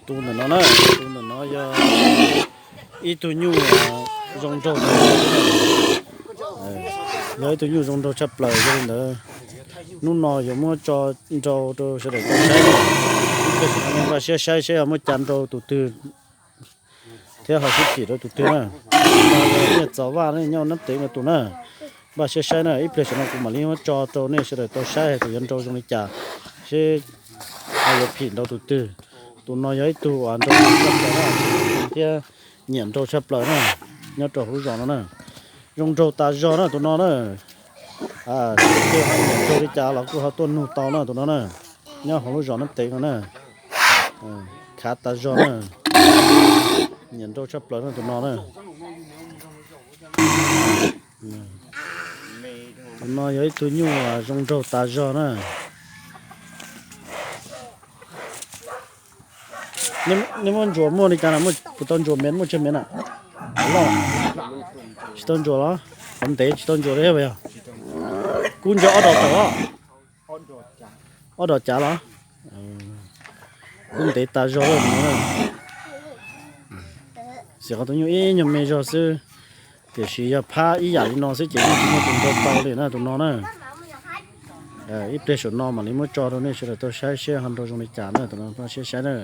Tus ntawm no na, tus ntawm no yog ib tug nyuj zoo nraug, yog ib tug nyuj zoo nraug tshaj plaws. Yog li ntawd, hnub no yuav muab tso nrau rau sawv daws tau saib. Ib pliag sawv daws npaj siab saib seb ho muab cas nrau tus twg thiab ho sib phim rau tus twg na. Tus no yog Nyiaj Txos Vaj nyob Nab Tev no tus na. Npaj siab saib na, ib pliag sawv no kuv mam li muab tso rau nej sawv daws tau saib hais tias yuav nrau zoo li cas, seb ho yuav phim nrau tus twg. Tus no yog ib tug uas nrau tshaj plaws na, thiab nyiam nrau tshaj plaws na, nyob rau hauv lub zos no na. Zoo nraug tas zog na tus no na. Tus twg ho nyiam nrau li cas los kuj ho tuaj nug tau na tus no na. Nyob hauv lub zos Nab Tev no na. Khav tas zog na, nyiam nrau tshaj plaws na tus no na. Tus no yog ib tug nyuj zoo nraug tas zog na. Nej muab ntsuas muaj li cas na, puas tau ntsuas mev, muaj tsawg mev na? Loj, tsis tau ntsuas los? Qhov ntev tsis tau ntsuas li thiab yog? Kub ntsa ob dos tawm os? Ob dos cav los? Kub ntev tas zog li no. Xim qhov tus nyuj ib nyuag me zog xwb, tiam sis yog phab ib yam li no xwb ces yeej tsis muaj tus nrau tau li na tus no na. Ib pliag saum no mam li muab tso rau nej sawv daws tau saib seb ho nrau zoo li cas na tus no, siab saib na.